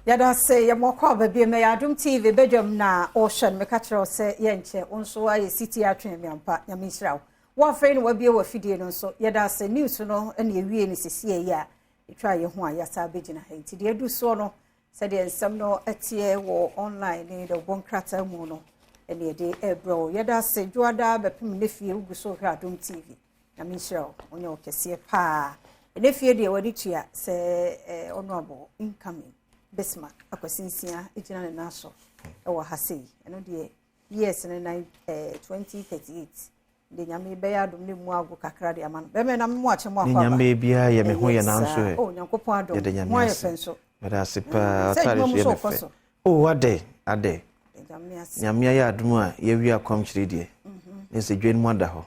Yɛda ase, yɛma ɔkɔ aba bio. Mɛyɛ Adom TV badwam na ɔrehwɛ no. Meka kyerɛ wo sɛ yɛnkyɛ wo nso ayɛ siti atwe me ampa. Nyame nhyira wo. Wo afei na wabie wɔ afidie no nso, yɛda ase. News no ne ɛwie no sesie yi a ɛtwa yɛ ho a yɛasa bɛgyina ha, nti deɛ adu soɔ no, sɛdeɛ nsɛm no teɛ wɔ online ne deɛ wɔbɔ nkrataa mu no ɛne yɛde ɛrebrɛ wo. Yɛda ase. Dwoada bɛpem ne fie wogu so hwɛ Adom TV. Nyame nhyira wo, wonyɛ wo kɛseɛ paa. Ɛnɛ fie deɛ wɔde tua sɛ Honorable incoming Bismarck Akwasinsia gyina ne nan so ɛwɔ ha sei. Ɛno deɛ years no na 2038 de Nyame bɛyɛ adom ne mu ago kakra de ama no. Bɛmɛ na mo akyɛ mo akɔ aba. Ne Nyame biara yɛ me ho yɛ nanso ɛ. Oh, Nyankopɔn adom. Yɛde Nyame ho ayɛ ase. Fɛ nso. Mɛda ase paa. Sɛ Ɔtare adwuma mu so so yɛ ɔkɔ me fɛ. So. Oh, adɛ adɛ. Nyame ase. Nyame ayɛ adom a yɛwie akɔmkyerɛ deɛ. Ne sɛ dwa no mu ada hɔ.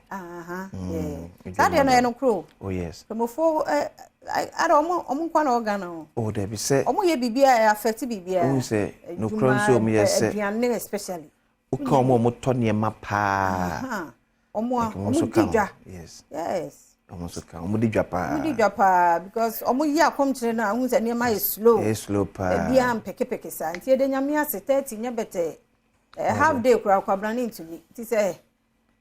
Yeah. Saa deɛ no yɛ no kuro. Oh yes. Kramofo ada ɔmo nkwa na ɔga na ho. Oh, dabi sɛ. Ɔmo yɛ biribiara ɛ affect biribiara. Wohu sɛ nokorɛ nso ɔmo yɛ sɛ aduane especially. Woka ɔmo a ɔmo tɔ nneɛma paa. Ɔmo a Like, ɔmo nso ɔmo ka di ho. dwa. Yes. Yes. Ɔmo nso ka ho. Ɔmo di dwa paa. Ɔmo di dwa paa because ɔmo yi akɔmkyerɛ no a, wohu sɛ nneɛma yɛ slow. Ɛyɛ slow paa. Ebiara mpɛkepɛke saa, nti yɛde Nyame ase. 30 nyɛ bɛtɛ half day koraa kwabra ne ntumi, nti sɛ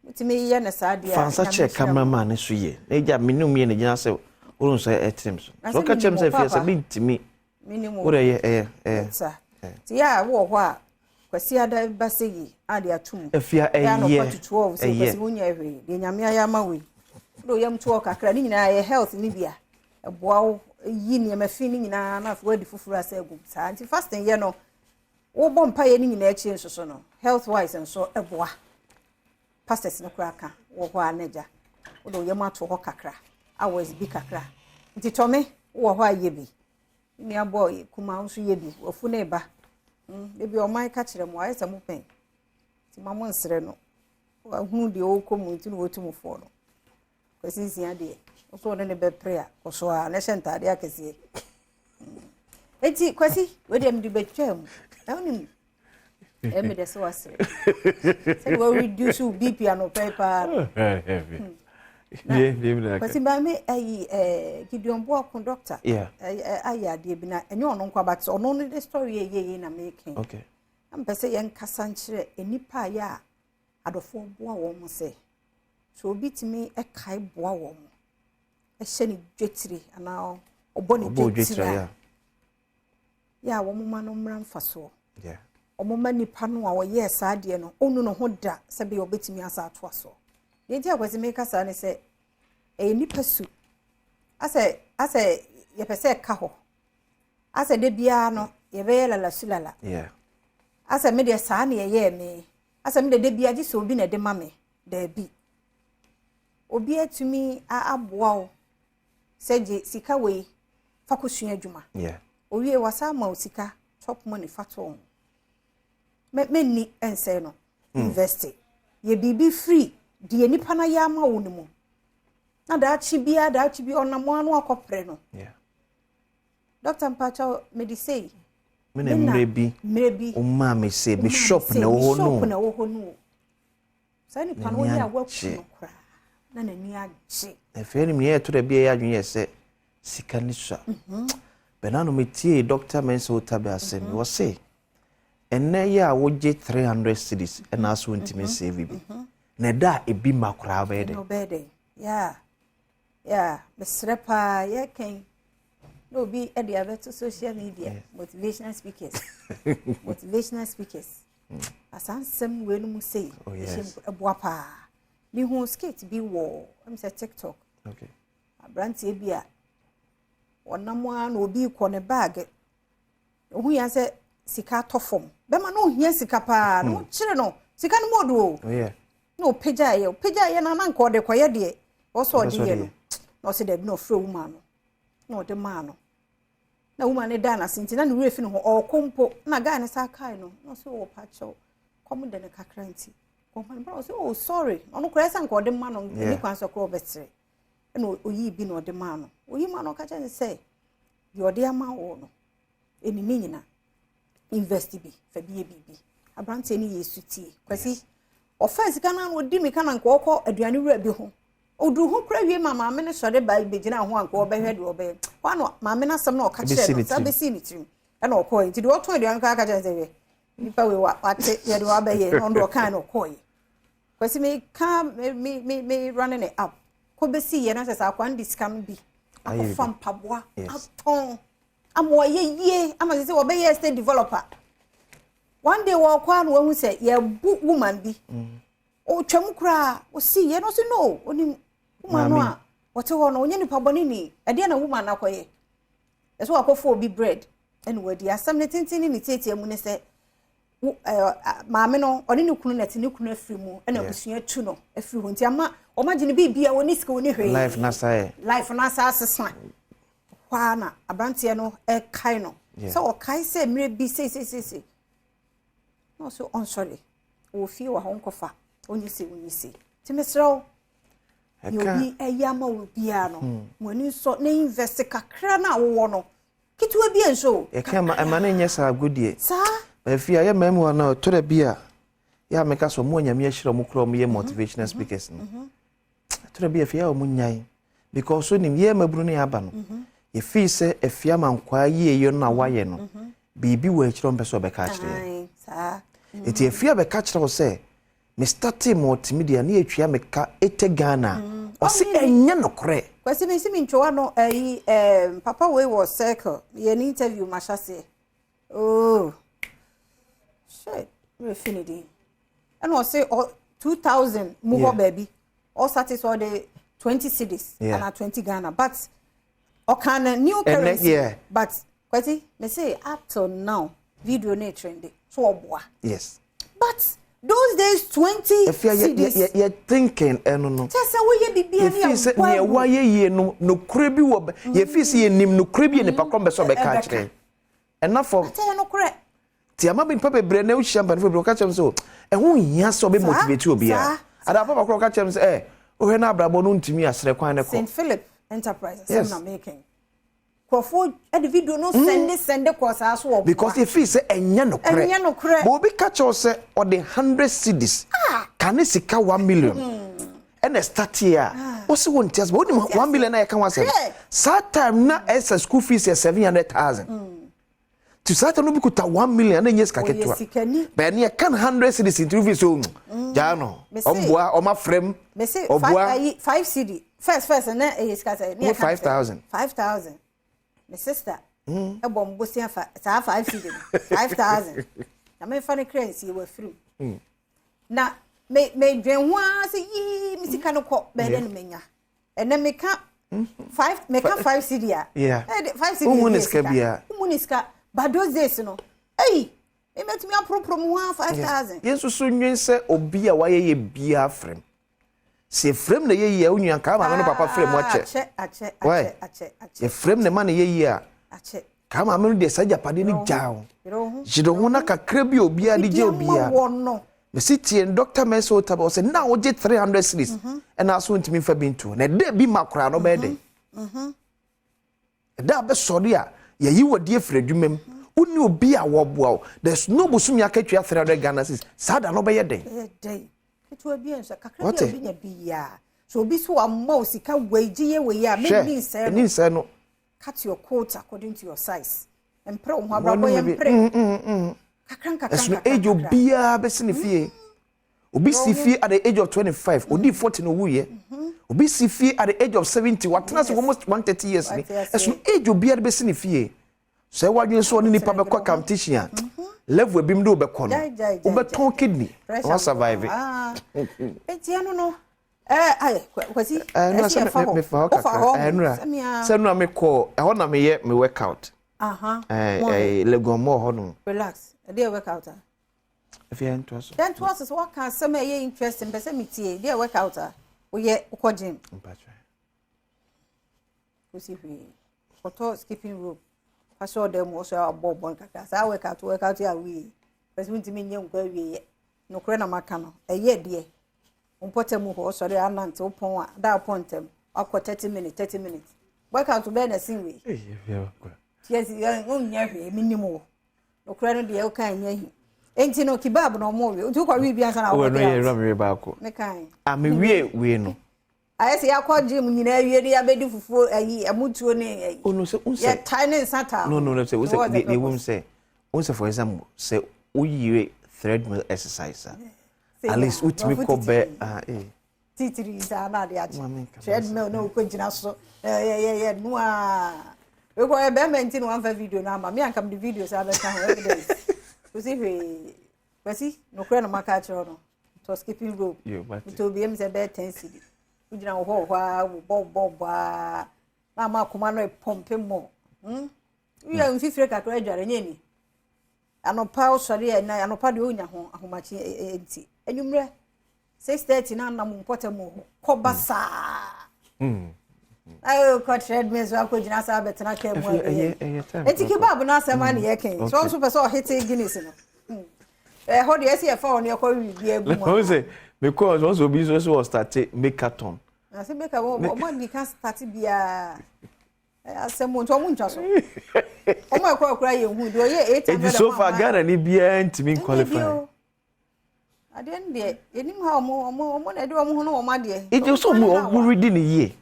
wotumi yɛ no saa deɛ a, Fa nsa Nyame kyerɛ nhyira mo. Cameraman ne so yie. Na egya me ne mu yɛ ne gyina sɛ wohu sɛ ɛtirim so. Na So sɛ ɔka kyerɛ me sɛ minim wo fie sɛ papa. mentumi. Minim wo. Wode ɛyɛ. Sa nti yɛ a wowɔ hɔ a, Kwasi ada ba sɛ yi a de ato mu. Afia Ɛyɛ ɛyɛ. anɔpa to 12 sɛ Ɛyɛ. Kwasi wonya hwee deɛ Nyame ayɛ ama wo yi, wode woyam to hɔ kakra ne nyinaa yɛ health ne bi a ɛboa wo yi nneɛma fi ne nyinaa na afei woadi foforɔ asɛ agu saa. Nti fasting yɛ no, wobɔ mpayɛ no nyinaa akyi nso so no, health wise nso ɛboa. Pastors no koraa ka wɔ hɔ a, na agya wode woyam ato hɔ kakra, hours bi kakra. Nti tɔme wowɔ hɔ a, yɛ bi. Nua bɔ kuma nso yɛ bi, wafu ne ba. Ebi ɔman ka kyerɛ mo ayɛ sɛ mo pɛn, nti ma mo nsrɛ no wahunu deɛ ɔrekɔ mu, nti na wɔtu mo foɔ no. Kwasi Nsia deɛ nso ɔne ne bɛpere a kɔ so a na hyɛ ntaadeɛ akɛseɛ. Eti Kwasi, wei deɛ mede bɛtwa mu na wonim ɛyɛ me dɛ sɛ wasere sɛde wa reduce wo BP anɔpɛ yi paa no. Kwasi maame ayi Gideon Boako doctor ayɛ adeɛ bi na ɛnyɛ ɔno nkwa, but ɔno no de story yɛ yie na meka. Na mpɛ sɛ yɛnkasa nkyerɛ nnipa a yɛ a adɔfoɔ boa wɔn mo sɛ obi tumi kae boa wɔn mo, ɛhyɛ ne dwetire anaa ɔbɔ ne Ɔbɔ dwetire dwetire a a. Yɛ a wɔn ma no mmra mfasoɔ. Wɔn ma nipa no a wɔyɛɛ saa adeɛ no ɔnu ne ho da sɛbi ɔbɛtumi asa atoa so. Deɛ nti a Kwasi meka saa ne sɛ ɛyɛ nipa su asɛ yɛpɛ sɛ ɛka hɔ asɛ de biara no yɛbɛyɛ lala su lala. Asɛ me deɛ saa na ɛyɛɛ me, asɛ me deɛ de biara gye sɛ obi na ɛde ma me. Daabi, obi atumi aboa wo sɛ gye sika wei fa kɔsua adwuma. Owie wasa ama wo sika, chop money, fa to ho. Mɛnni ɛnsɛn no, invest, yɛ biribi free deɛ nipa no ayɛ ama wo no mu na daakye biara ɔnam ano akɔpere no. Doctor mpakyɛw, mede sei. Me na mmerɛ bi mmerɛ bi womaa me se me womaa shop sei, na ɛwɔ me hɔ shop no. Na ɛwɔ hɔ no o. Saa nipa no N'ani wɔyɛ a waku agye. no koraa na n'ani agye. Afei nim yɛ ɛto da bi a ɛyɛ adwene yɛ sɛ sika ne sua bɛna no. Metie Dr. Mensa Otabil asɛm mm wɔ se ɛnnɛ yɛ a wogye 300 cedis ɛna asɛ wontumi save bi na ɛda a ebi ma koraa bɛyɛ dɛ. Ɛna ɔbɛyɛ dɛ ya mesrɛ paa, yɛkɛn na obi de abɛto social media, motivational speakers asansɛm wei no mu sei. Oh, yes. Ɛhyɛ mu, ɛboa paa. Mehu skit bi wɔ sɛ TikTok. Aberanteɛ bi a ɔnam a na obi kɔ ne baage, ohun ya sɛ sika atɔ fam. Bɛrima no ohia sika paa na ɔkyerɛ no sika no mu ɔdo o. Na ɔpagyaeɛ na ananka ɔde kɔyɛ deɛ ɔsɛ ɔde Ɔpɛ sɛ yɛ ɔde no, na ɔsɛ daabi, na ɔfrɛ woman no na ɔde maa no, na woman no da n'ase nti na ne werɛ fi ne ho ɔɔkɔ mpo na guy no sa kae no na ɔsɛ ɔwɔ pakyɛw, kɔm de ne kakra nti kɔma no. Ɔsɛ, "Oh, sorry." Ɔno koraa sɛ nka ɔde ma no ne kwan sɛ koraa ɔbɛsrɛ, ɛna oyii bi na ɔde maa no. Oyi maa no, ɔka kyerɛ no sɛ deɛ ɔde ama wo no ɛni ne nyina, invest bi fa bi yɛ biribi. Aberanteɛ no yɛ sutie. Kwasi, ɔfa sika no ano ɔdi mika na nka ɔkɔ aduane wura bi ho. Ɔduru ho kora wie ma maame no sɔre ba bɛgyina ho a nka ɔbɛhwɛ deɛ ɔbɛyɛ hɔ ano. Maame no asɛm na ɔka Ɛbɛsi kyerɛ ne no saa tirim. bɛsii ne tirim. Ɛna ɔkɔɔɛ. Nti deɛ ɔtɔn aduane koraa ka kyerɛ no sɛ hwɛ nipa wei wa wate yɛde wabɛyɛ na ɔno deɛ ɔkae na ɔkɔɔyɛ. Kwasi me ka me me me me running it up kɔ bɛsi yɛ na sɛ sɛ akwa no de sika no bi akɔfa mpaboa atɔn ama ɔyɛ yie ama sɛ sɛ wɔbɛyɛ estate developer. One day wɔkɔ a na wɔahu sɛ yɛbu woman bi. Ɔtwam koraa ɔsi yɛ no ɔsi no onim woman no a wɔte hɔ no ɔnyɛ nipa bɔne ni ɛdeɛ na woman no akɔyɛ. Ɛsɛ wakɔfa obi bread ɛna wadi. Asɛm ne tenten ne ne tietie mu ne sɛ maame no ɔne ne kunu na ɛte ne kunu afiri mu ɛna abusua tu no afiri hɔ nti ama wɔn agye ne biribi a wɔne sika wɔne hwee. Life nasa yɛ. Life nasa asesa. Hɔ ara na aberanteɛ no ɛkae no sɛ ɔkae sɛ mmerɛ bi seiseiseisei na ɔsɛ ɔnsɔre wɔ fie wɔ hɔ nkɔfa ɔnyi se ɔnyi se nti mesrɛ wo nea obi ɛyɛ ama wo biara no mo ani nsɔ na invest kakra no a wowɔ no ketewa bi nso. Yɛka ma ɛma no nyɛ saa agodie. Saa. Baafi a yɛ mmarima no ɛtɔrɔ bi a yɛ a meka sɛ ɔmo anyame ahyira ɔmo kora ɔmo yɛ motivational speakers no. Ɛtɔrɔ bi afei a ɔmo nyae because so nim yɛ mabunu ne aba no. Yɛfii sɛ afia ma nkwaa yie yɛ no na wayɛ no. Biribi wɔ akyire ɔmpɛ sɛ ɔbɛka akyerɛ yɛn. Nti afia bɛka kyerɛ wo sɛ me starting multimedia ne yɛtwia me ka ɛtɛ Ghana. Ɔse ɛnyɛ nokorɛ. Kwasi mi si mi ntwewa no ɛyi papa wei wɔ circle yɛ ne interview ma hyɛ aseɛ. Oh shit refi ne din. Ɛna ɔse ɔ 2000 mu hɔ baabi ɔsate sɛ ɔde 20 cedis ana 20 Ghana but ɔka no new currency but Kwasi me say up till now video ne trend so ɔboa. Yes. But those days 20 cedis. Yɛ yɛ thinking ɛno no. Kyɛ sɛ woyɛ biribi ani a sɛ nea wayɛ yie no nokorɛ bi wɔ yɛfii sɛ yɛnim nokorɛ bi yɛ nipa korɔ mbɛ sɛ ɔbɛka akyerɛ ɛna fam. Ɛyɛ nokorɛ. Ti ama bi nipa bebree na wohyia mpanimfoɔ bebree ɔka kyerɛ m sɛ ɛho nhia sɛ ɔbɛ motivate obiara. Ada papa korɔ ɔka kyerɛ m sɛ ɛ wohwɛ no abrabɔ no ntumi asrɛ kwan ne kɔ. St. Philip Enterprise asɛm na making. Nkurɔfoɔ de video no sɛnde sɛnde kɔ saa so wɔ. Because efi sɛ ɛnyɛ nokorɛ. Ɛnyɛ nokorɛ. But obi ka kyerɛw sɛ ɔde 100 cedis ka ne sika 1 million. Ɛna start yɛ a wosi wɔn ti ase but wonim 1 million na yɛka ho asɛm. Saa time na ɛsɛ school fees yɛ 700,000. Ti saa time no bi kuta 1 million na ɛnyɛ sika ketewa. Bɛn ne yɛka no 100 cedis nti fi so gyaa no ɔmboa ɔma frɛm ɔboa. 5 cedi first na ɛyɛ sika sɛ ne yɛ 5,000. 5,000. My sister ɛbɔ mbosia fa saa 5 cedi 5,000. Na me fa ne currency wɔ afiri. Na me me dwen ho ara sɛ yii me sika no kɔ bɛyɛ dɛ no menya. Ɛnɛ meka 5 meka 5 cedi a. Yeah. 5 cedi. Umu ne sika bia. Umu ne sika. But those days no. Ei, me metumi apropro mu ho 5,000. Yesu so nwen sɛ obi a wayɛ yɛ bia frem. Sɛ frem na yɛ yie a onua ka maame no papa frem akyɛ. Akyɛ akyɛ akyɛ akyɛ. Yɛ frem na ma na yɛ yie a. Akyɛ. Ka maame no de sa japade no gyaw. Gyere ho na kakra bi obi a de gye obi a. Mesi tie Dr. Mensa Otaba ɔsɛ na wogye 300 cedis. Ɛna aso ntimi fa bi nto. Na ɛda bi ma koraa no bɛyɛ den. Ɛda abɛsɔre a yɛyi wɔ die firi adwuma mu. Wonni obi a wɔboa wo. There's no bosome akatua 300 Ghana cedis. Saa da no bɛyɛ den. Ɛyɛ den. Ketewa bi nso kakra bi obi nya bi ya. So obi so amma wo sika wei gye ye wei a me ni nsɛ no. Ni nsɛ no. Cut your coat according to your size. Mpre wo ho abrabɔ yɛ mpre. Kakra kakra. Ɛsono age obiara bɛsi ne fie. Obi si fie at the age of 25, odi 40 no wuye. Obi si fie at the age of 70, watena se almost 130 years ni. Ɛsono age obiara bɛsi ne fie. Sɛ wadwen so ne nipa bɛkɔ competition a level bi mu de wobɛkɔ no. Wobɛtɔn kidney na wa survive. Enti ɛno no ai Kwasi ɛsi ɛfa hɔ. Mefa hɔ kakra. Ɛnura. Sɛ nura mekɔ ɛhɔ na meyɛ me workout. Aha. Legon mall hɔ no. Relax. Ɛdeɛ workout a. If you enter so. Then to us so what can some ɛyɛ interesting pɛ sɛ metie. Deɛ workout a. Woyɛ wokɔ gym. Mpatwa. Kosi hwee. Kɔtɔ skipping rope. Fashion dem also abɔ bɔn kakra. Saa workout ya wie. Pɛ sɛ wontumi nyɛ nkɔ awie yɛ. Nokorɛ na maka no. Ɛyɛ deɛ. Mpɔtam hɔ sɔre anante wopɔn a da pɔn ntɛm. Akɔ 30 minutes 30 minutes. Workout bɛyɛ na sin wei. Yes, wonyɛ hwee minim wo. Nokorɛ no deɛ woka nyɛ hi. Enti no kebab na ɔmo wie. Nti wokɔ wie bi ansa na wokɔ. Wo no yɛ rɔ me baako. Me kan. Ah me wie wie no. Ayɛ sɛ yɛakɔ gym nyinaa awie ne yɛabɛdi fufuo ayi ɛmutuo ne ayi. Oh no, sɛ n sɛ. Yɛtae ne nsa taa. No, sɛ sɛ deɛ ɛwom sɛ n sɛ, for example, sɛ woyire treadmill exercise a, at least wotumi kɔ bɛ ah eh. Titiri saa na ade akye treadmill na wokɔ gyina so yɛyɛyɛ noa wekɔ yɛ bɛrima nti na wamfa video no ama me anka mede video saa bɛka ho evidence kosi hwee. Kwasi, nokorɛ na maka akyerɛ no, tɔ skipping rope ntɔ obi emi sɛ bɛyɛ 10 cedi, wogyina wɔ hɔ wɔ hɔ a wobɔ bɔ bɔ a na ama akoma no ɛpɔmpe mmɔ. Woyɛ mfifire kakra adware nyɛ ni anɔpa wosɔre ɛ na anɔpa deɛ wonya ho ahomakye nti anwummerɛ 6:30 na anam mpɔtam wɔ hɔ kɔba saa ayo kɔ treadmill so akɔgyina saa bɛtena kaa mu a eti kebab no asɛm a ne yɛ kɛn so ɔnso pɛ sɛ ɔhete Guinness no ɛhɔ deɛ ɛsɛ yɛfa hɔ no yɛkɔ biribi agu mu. Ɔn sɛ mekɔ ɔsɛ ɔsɛ obi nso sɛ ɔstarte makathon. Na sɛ meka ɔmo adi ka start biara asɛm nti ɔmo ntwa so ɔmo ɛkɔ ɛkora yɛ hu deɛ ɔyɛ 800. Eti so far Ghana ni biara ntumi qualify. Adeɛ no deɛ yɛnim ha, ɔmo na ɛde ɔmo ho no wɔn adeɛ. Eti so ɔmo redi ne yie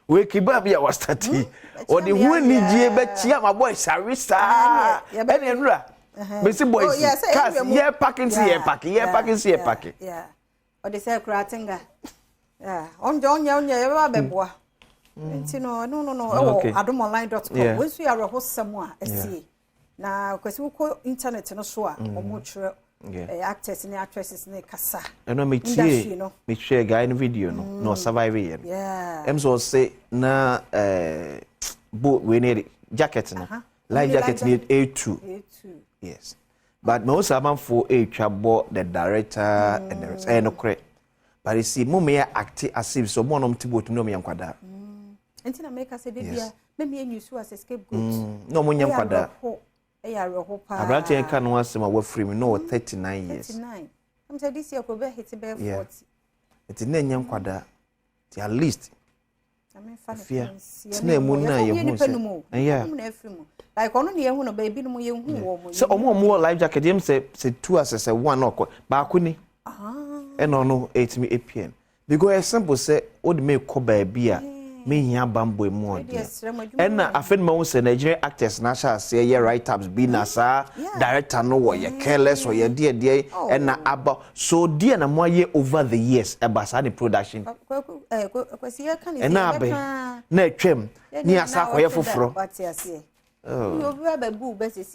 wei kebab yi a wastate ɔde ho anigye bɛkyia ma boys awe saa ɛne ɛnura mesi boys cars yɛ parking si yɛ parking yɛ parking si yɛ parking. Ɔde sɛ kura atenga ɔnyɛ ɔnyɛ ɔnyɛ yɛbɛba bɛboa nti no ɛno no ɛwɔ adomonline.com. Wɔn nso yɛ awerɛhosɛm a ɛsie na Kwasi wokɔ internet no so a wɔn kyerɛ actors ne actresses ne kasa. Ɛno metie mehwɛ guy no video no na ɔsurvive yɛ no ɛm sɛ ɔse na bo wei ne jacket no, life jacket ne A2. Yes, but ma wo sɛ amanfoɔ ɛretwa bɔ the director and the rest, ɛyɛ nokorɛ, but you see mo meyɛ act as if sɛ ɔmo a ɔmo te boat mu na ɔmo yɛ nkwadaa. Nti na meka sɛ debia mɛmi enyi so as a scapegoat. Na ɔmo nyɛ nkwadaa. Ɛyɛ awerɛho paa. Aberanteɛ ka no asɛm a wafiri mu na ɔwɔ 39 years. 39 ɛm sɛ this year kò bɛ hit bɛyɛ 40. Nti na ɛnyɛ nkwadaa, nti at least fia tena mu na yɛhu sɛ ɛyɛ like ɔno ne yɛhu no baabi no mu yɛhu wɔ mo. Sɛ ɔmo a ɔmo wɔ life jacket yɛm sɛ two asɛ sɛ one na ɔkɔ baako ni ɛna ɔno ɛtumi apn because ɛyɛ simple sɛ wode me kɔ baabi a mehia bambɔ mu ɔdeɛ. Ɛna afei no mahu sɛ Nigerian actors na ahyɛ aseɛ yɛ write ups bi na saa director no wɔyɛ careless, ɔyɛ deɛ deɛ ɛna aba so deɛ na mo ayɛ over the years ɛba saa ne production ɛna abɛ na atwam ne asa akɔyɛ foforɔ.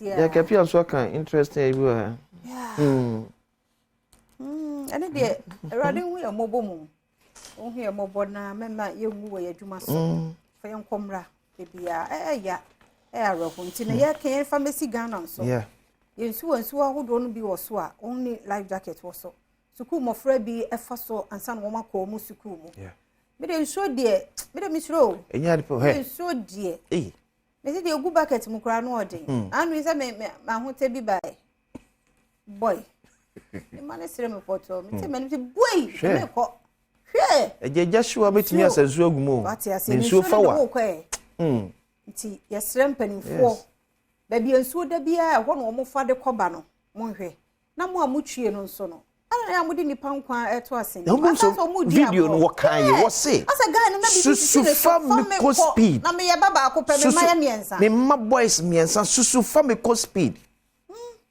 Yɛkɛpia nso aka interesting bi wɔ ha. Ɛne deɛ Awurade hu yɛ mmɔbɔ mu, ɔhu yɛ mmɔbɔ na mɛma yɛnwu wɔ yɛ adwuma so fa yɛn nkɔmmra bebia ɛyɛ ɛyɛ awerɛho nti na yɛka yɛmfa mɛsi Ghana nso yɛnsu wɔ nsuo ahodoɔ no bi wɔ so a wɔn ne life jacket wɔ so, sukuu mmɔfra bi ɛfa so ansa na wɔn akɔ wɔn sukuu mu. Mede nsuo deɛ mede mesuro o. Ɛnyɛ ade pɛ hɛ. Nsuo deɛ mesi deɛ egu bucket mu koraa no ɔden anu sɛ me me ahotɛ bi ba boy mma ne sere me pɔtɔ me te m'anim sɛ bui me kɔ hwɛ. Ɛgye gya hyewa bɛtumi asa nsuo agu mu o. Wate ase. Na nsuo fa wa. Nti yɛsrɛ mpanimfoɔ, baabi a nsuo da biara ɛhɔ na wɔn fa de kɔba no, monhwɛ na mo a motwie no nso no ana yɛ a mode nipa nkwa ɛto ase. Na wɔn nso video no wɔkan yi wɔse asɛ guy no na bibi sisi ne so susu fa me kɔ speed. Na meyɛ ba baako pɛ, me mma yɛ mmiɛnsa. Me mma boys mmiɛnsa, susu fa me kɔ speed.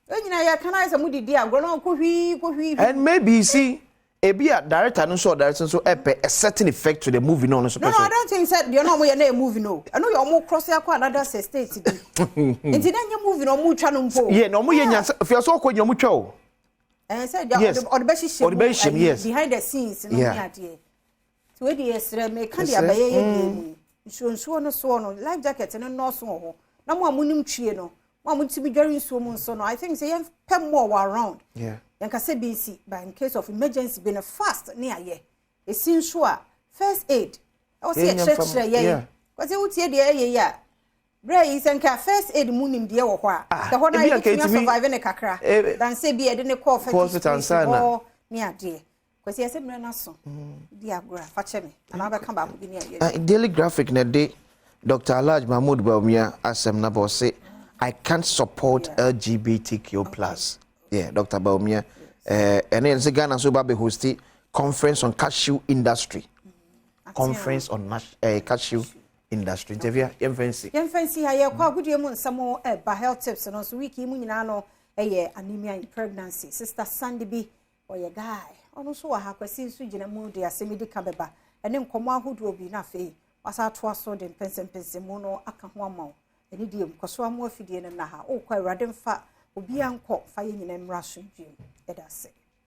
Ɛn nyinaa yɛ kan ayɛ sɛ mo didi agorɔ na ɔkɔ hwii kɔ hwii. And maybe you see ebi a director no nso ɔdirector nso ɛpɛ a certain effect to the movie no ɔno nso No. pɛ No, I sɛ don't think sɛ deɛ na ɔmo yɛ na yɛ movie no, ɛno yɛ ɔmo cross akɔ another sɛ state bi nti na nyɛ movie na ɔmo twa no mpo. Yɛ na ɔmo yɛ nyansa fia so ɔkɔ nyɛ ɔmo twa o. Ɛn sɛ deɛ ɔde bɛhyehyɛ Ɔde bɛhyehyɛ mu, ayi, behind the scenes no ne adeɛ nti wei deɛ yɛsrɛ meka deɛ Yɛsrɛ. abɛyɛ yɛ deɛ mu yi nsuo nsuo no soɔ no, life jacket no nnɔɔso wɔ hɔ na mo a monim twie no, mo a motumi dware nsuo mu nso no, I think sɛ yɛmpɛ more wɔ around. Yɛnkasa bi nsi, but in case of emergency bi no fast ne ayɛ esi nso a first aid ɛwɔ sɛ Yɛnyɛ yɛkyerɛkyerɛ yɛn. Kɔsɛ wotie deɛ ɛyɛ yi a berɛ yi sɛ nka first aid mu nimdeɛ wɔ hɔ a Ah, sɛ hɔ no ebi a nka yɛbɛtumi ɛtumi- asurvive ne kakra dansɛ bi yɛde ne kɔɔ kɔ fetish hospital place ansa na- hɔ ne adeɛ. Kwasi, yɛsɛ mmerɛ no so di agorɔ a fa kyɛ me anaa wobɛka baako bi ne ayɛ. Daily Graphic na de Dr. Alhaji Mahmood Bawumia asɛm na bɔ ɔse "I can't support LGBTQ+." Yeah, Dr. Bawumia ɛne yɛn sɛ Ghana nso ba bɛ host conference on cashew industry. Conference on Cashew Industry. Nti afia, yɛmfa nsi. Yɛmfa nsi ha. Yɛkɔ agodie mu nsɛm ɛba, health tips no nso. Week yi mu nyinaa no ɛyɛ anemia in pregnancy. Sister Sandy bi ɔyɛ guy, ɔno nso wɔ ha. Kwasi nso gyina mu de asɛm di ka bɛba ɛne nkɔmmɔ ahodoɔ bi, na afei wasa atoa so de mpɛnsɛmpɛnsɛmu no aka ho ama wo. Ɛne deɛ mu kɔso amo afidie no na ha wokɔ. Awurade mfa obiara nkɔ fa yɛ nyinaa mmra asomdwee mu. Yɛda ase.